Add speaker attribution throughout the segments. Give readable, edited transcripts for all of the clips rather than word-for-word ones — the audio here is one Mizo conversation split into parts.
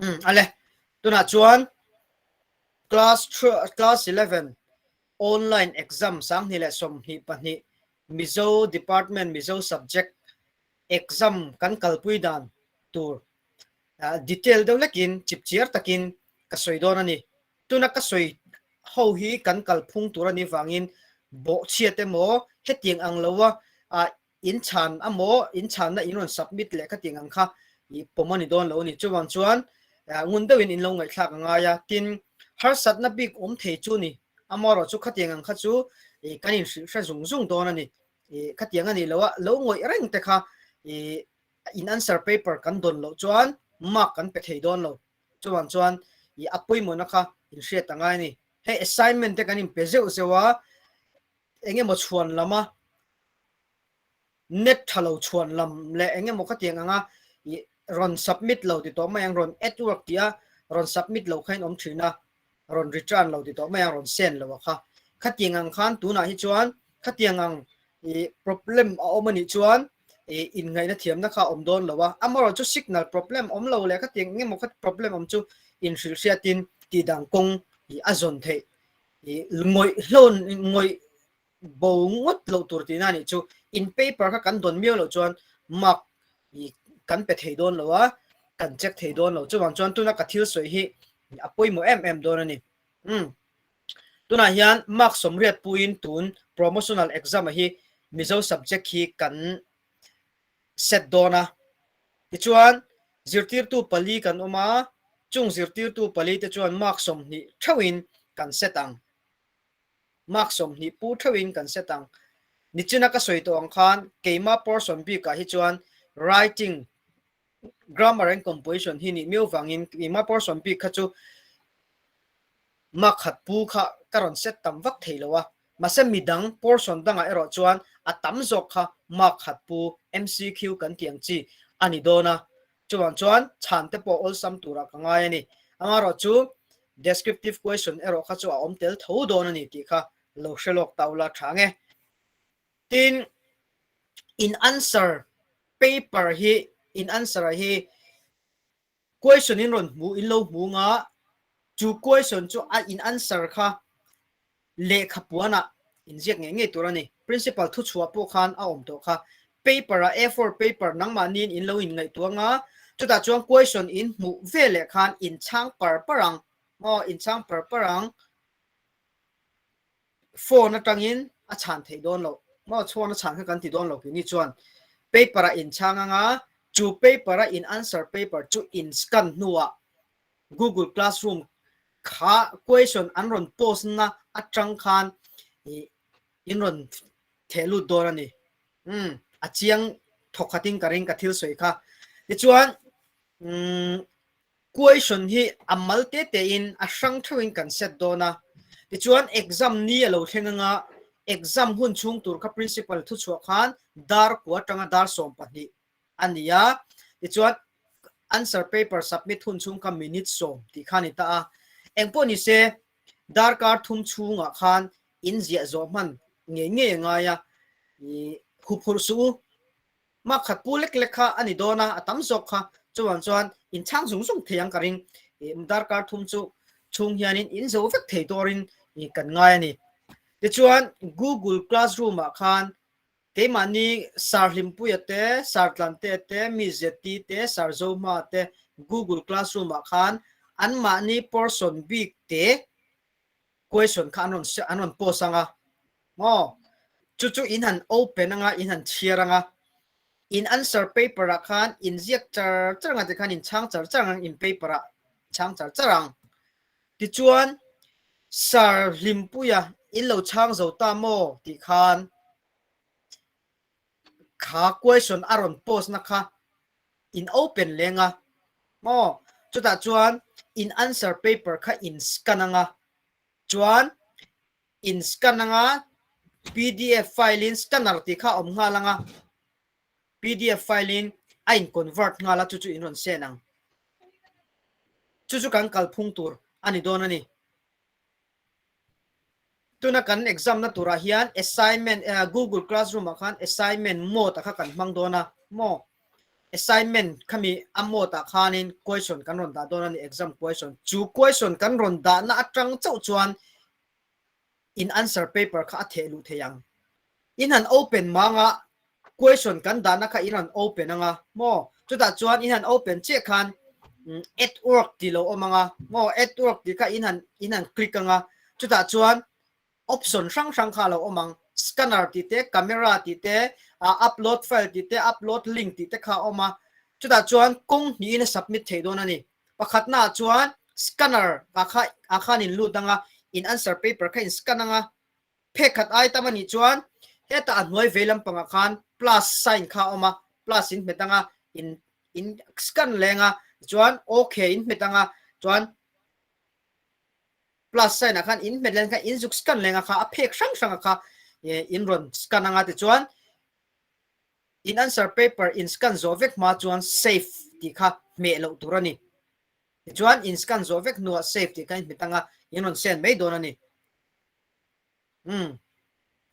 Speaker 1: Um ale tunah chuan class class 11 online exam 2022 Mizo department Mizo subject exam kan kalpui dan tur detail deuh lekin chipchiar takin ka sawi dawn a ni. Tuna ka sawi ho hi kan kalphung tur a nih vangin bawhchhiat emaw hetiang ang loa in chhan amaw in chhanna in rawn submit leh kha tiang ang kha i pawm a ni dawn lo a ni. Chuvang chuan ngun deuhin in lo ngaihthlak a ngai a, tin harsatna bik awm thei chu ni amaherawh chu khatiang ang kha chu i kan inhrilh hre zung zung dawn a ni. I khatiang a nih loh a, lo ngawih reng te kha i in answer paper kan dawn loh chuan mark kan pe thei dawn lo. Chuvang chuan i a pawimawhna kha inhriat a ngai a ni. Hei assignment te kan inpe zeuh zeuh a, eng emaw chhuan lama net tha lo chhuan lam leh eng emaw khatiang anga i rawn submit lo ti tawh mai ang, rawn add work tih a rawn submit lo kha in awm thin a, rawn return lo ti tawh mai ang, rawn send lo a kha. Khatiang ang khan tunah hi chuan khatiang ang i problem a awm a nih chuan i inngaihna thiamna kha a awm dawn lo a, amaherawhchu signal problem awm lo leh khatiang eng emaw kha problem awm chu inhrilhhriatin tihdan kawng i a zawn theih I ngawih hlawn ngawih bo ngawt loh tur tihna anih chu in paper kha kan dawn miau loh chuan mark i kan pe thei dawn lo a, kan check thei dawn lo. Chuvang chuan tuna ka thil sawi hi a pawimawh em em dawn a ni. Umm tunah hian mark sawmriat puiin tun promotional exam a hi Mizo subject hi kan set dawn a. Tichuan zirtirtu pali kan awm a, chung zirtirtu pali te chuan mark 20 theuhin kan set ang. Mark 20 pu theuhin kan set ang. Nichina ka sawi tawh ang khan keima portion bikah hi chuan writing, grammar and composition hi nih miau vangin keima portion bik kha chu Mark khat pu kha ka rawn set tam vak thei lo a, mahse midang portion dangah erawh chuan a tam zawk kha mark khat pu MCQ kan tih ang chi a ni dawn a, chuvang chuan chhan te pawh awlsam turah ka ngai a ni. Amaherawh chu descriptive question erawh kha chu a awm tel tho dawn a ni tih kha lo hre lawk ta ula tha nge. Tin, in answer paper hi in answer ah hi Question in rawn hmu in lo hmu nga, chu question chu a in answer kha lehkha puanah in ziak ngei ngei tur a ni. Principal thuchhuah pawh khan a awm tawh kha. Paper ah A4 paper nangmahniin in lo in ngaihtuah nga, chutah chuan question in hmuh veleh khan in chhang par par ang, maw in chhang par par ang. Phone atangin a chhan theih dawn loh maw chhuan a chhan kha kan ti dawn lo keini chuan paper ah in chhang anga chu paper a in answer paper chu in scan hnuah Google Classroom kha question an rawn post na atang khan ih in rawn theh lut dawn a ni. Umm a chiang thawk khatin ka ring ka thil sawi kha. Tichuan umm Question hi a mal te tein a hrang theuhin kan set dawn a, tichuan exam ni a lo thleng anga exam hun chhung tur kha principal thuchhuah khan dar kua atanga dar 12 a ni a, tichuan answer paper submit hun chhung kha minute 10 tih kha a ni ta a. Engpawh ni se darkar thum chhungah khan in ziah zawh hman ngei ngei a ngai a, i huphurh suh u. Mark khat pu lek lek kha a ni dawn a, a tam zawk kha chuvang chuan in chhang zung zung thei ang ka ring. Darkar thum chu chhung hianin in zo vek thei turin kan ngai a ni. Tichuan Google Classroom ah khan keimahni Sir Hlimpuia te, Sir Tlantea te, Mi Zeti te, Sir Zohma te Google Classroom ah khan anmahni portion bik te question kha an rawn an rawn post anga maw chu chu in han open anga in han chhiar anga in answer paper ah khan in ziak char char anga tikhan in chhang char char ang in paper ah chhang char char ang tichuan Sir Hlimpuia in lo chhang zo ta maw tih khan kha question a rawn post na kha in open leng a maw chutah chuan in answer paper kha in scan anga chuan in scan anga pdf file in scanner tih kha awm nghal anga pdf file in a in convert nghal a chu chu in rawn send ang chu chu kan kalphung tur a ni dawn a ni. Tuna kan exam na turah hian assignment Google Classroom ah khan assignment mode a kha kan hmang dawn a maw? Assignment khami a mode ah khanin question kan rawn dah dawn a ni, exam question. Chu question kan rawn dahna atang chauh chuan in answer paper kha a theh luh thei ang. In han open manga question kan dahna kha in han open anga maw? Chutah chuan in han open chiah khan add work tih lo awm anga maw? Add work tih kha in han in han click anga chutah chuan option hrang hrang kha a lo awm ang. Scanner tih te, camera tih te, upload file tih te, upload link tih te kha a awm a. Chutah chuan kawng hnihin a submit theih dawn a ni. Pakhatnaah chuan scanner ah kha ah khan in lut anga, in answer paper kha in scan anga, phek khat ai tam a nih chuan hetah a hnuai vei lampangah khan plus sign kha a awm a, plus in hmet anga, in in scan leng a, tichuan okay in hmet anga, chuan plus sign ah khan in hmet leng kha in zuk scan leng a kha a phek hrang hrang a kha in rawn scan anga tichuan In answer paper in scan zawh vek hma chuan save tih kha hmeh loh tur a ni. Tichuan in scan zawh vek hnuah save tih kha in hmet anga in rawn send mai dawn a ni. Umm.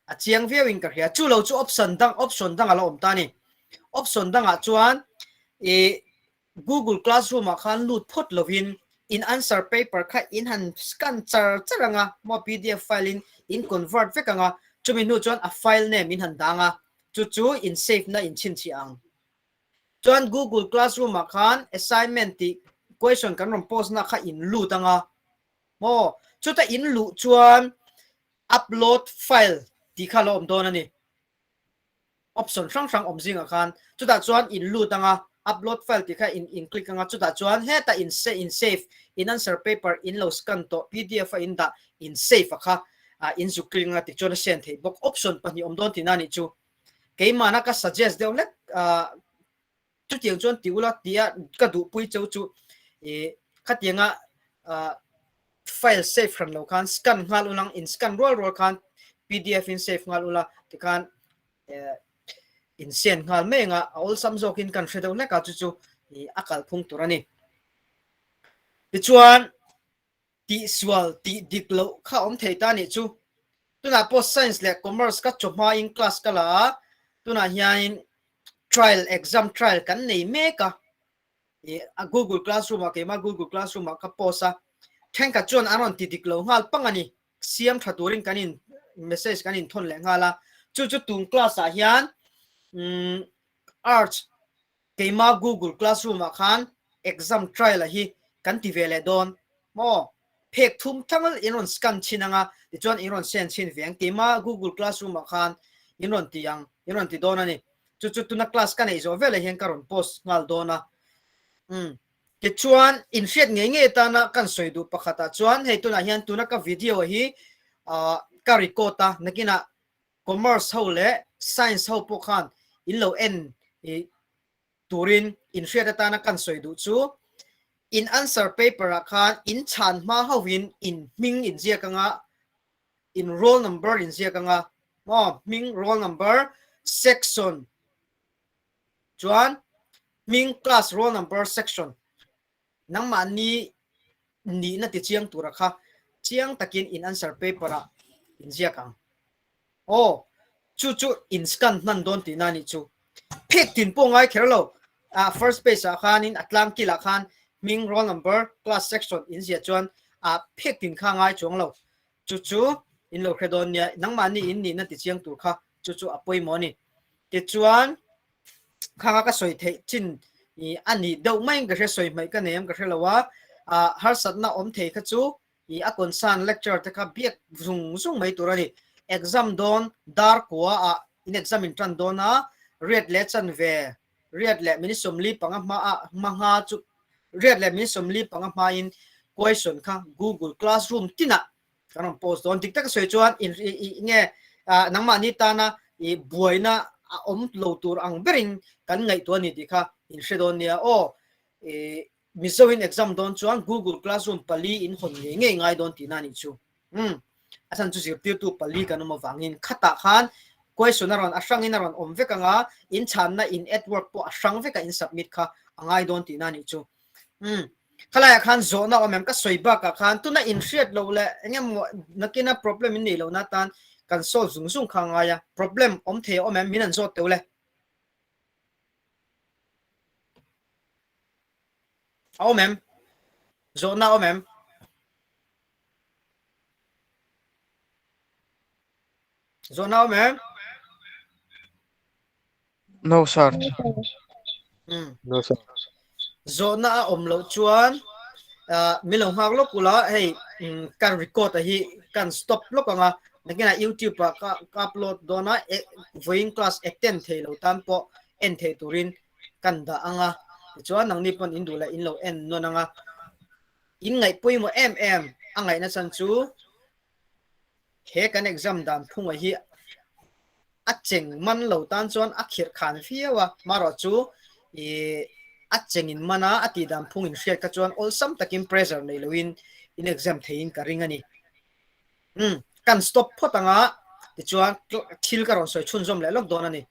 Speaker 1: A chiang viau in ka hria. Chu lo chu option dang option dang a la awm ta a ni. Option dangah chuan i Google Classroom ah khan lut phawt lovin in answer paper kha in han scan char char anga maw pdf file in in convert vek anga chumi hnu chuan a file name in han dang a chu chu in save na in chhinchhiah ang. Chuan Google Classroom ah khan assignment tih question kan rawn post na kha in lut anga maw chuta in luh chuan upload file tih kha a lo awm dawn a ni. Option hrang hrang awm zingah khan chutah chuan in lut anga upload file tih kha in in click anga chutah chuan hetah in in save in answer paper in lo scan tawh pdf a in dah in save a kha in zuk click anga tichuan a send theih bawk option pahnih awm dawn tihna anih chu keimahna ka suggest deuh hlek Chutiang chuan ti ula tia ka duhpui cheu chu i khatianga file save hran lo khan scan nghal ulang in scan rual rual khan pdf in save nghal ula tikhan in send nghal mai anga a awlsam zawkin kan hre deuh hlek a chu chu i a kalphung tur a ni. Tichuan tihsual tih dik loh kha awm thei ta nih chu. Tunah pawh Science leh Commerce ka chawhma in class ka la a, tunah hianin trial exam trial kan nei mek a, ih a Google Classroom ah keimah Google Classroom ah ka post a, thenkhat chuan an rawn ti dik lo nghal pang a ni, siam tha turin kan in message kan inthawn leh nghal a, chu chu tun class ah hian umm Arts Keima Google Classroom ah khan exam trial a hi kan ti ve leh dawn maw? Phek thum tlangal in rawn scan chhin anga tichuan in rawn send chhin ve ang. Keima Google Classroom ah khan in rawn ti ang, in rawn ti dawn a ni. Chu chu tuna class ka neih zawh veleh hian ka rawn post nghal dawn a. Umm. Tichuan in hriat ngei ngei atana kan sawi duh pakhat ah chuan hei tunah hian tuna ka video hi ah ka record a, nakinah Commerce ho leh Science ho pawh khan in lo en turin in hriat atana kan sawi duh chu in answer paper ah khan in chhan hma hovin in hming in ziak anga in roll number in ziak anga maw hming roll number section chuan hming class roll number section Nangmahni nihna ti chiang tura kha chiang takin in answer paper ah in ziak ang. Aw, chu chu in scan hman dawn tihna anih chu. Phek tin pawh ngai kher lo. Ah, first page ah khanin a tlang kilah khan hming, roll number, class section in ziah chuan ah phek tin kha ngai chuang lo. Chu chu in lo hre dawn nia. Nangmahni in nihna ti chiang tur kha chu chu a pawimawh a ni. Tichuan, Khanga ka sawi theih chin i a nih deuh maiin ka hria, sawi hmaih ka nei ang ka hre lo a, ah harsatna awm thei kha chu i a concern lecturer te kha biak zung zung mai tur a ni. Exam dawn dar kua ah in exam in tan dawn a, riat leh chanve, riat leh minute 45 hma ah hma ngha chu riat leh minute 45 hma in question kha google classroom tinah Kan rawn post dawn. Dik taka sawi chuan in i nge nangmahni tana i buaina a awm lo tur ang berin kan ngaihtuah a ni tih kha in hre dawn nia aw. I Mizo in exam dawn chuan Google Classroom pali in hawn ngei ngei ngai dawn tihna a nih chu. Umm a chhan chu zirtirtu pali kan awm avangin khatah khan question a rawn a hrangin a rawn awm vek anga in chhanna in add work pawh a hrang veka in submit kha a ngai dawn tihna a nih chu. Umm Khalaiah khan zawhna awm em? Ka sawi bakah khan tuna inhriat loh leh eng emaw nakina problem in neih lohna atan kan solve zung zung kha a ngai a, problem awm thei a awm em? Min han zawt teuh le. A awm em? Zawhna a awm em? Zawhna a awm em?
Speaker 2: No sir.
Speaker 1: Hmm.
Speaker 3: No sir.
Speaker 1: Zawhna a awm loh chuan uh, min lo nghak lawk ula hei um, kan record a hi kan stop lawk anga nakinah YouTube ah ka, ka upload dawn a e, vawiin class attend thei lo tan pawh en thei turin kan dah anga tichuan nangni pawn in duh leh in lo en nawn anga in ngaih pawimawh em em a ngaihna chan chu he kan exam dan phunga hi a cheng man lo tan chuan a khirh khan viau a marawh chu i a cheng in man a a tih dan phung in hriat kha chuan awlsam takin pressure nei loin in exam theiin ka ring a ni. Um kan stop phawt anga tichuan thil ka rawn sawi chhunzawm leh lawk dawn a ni.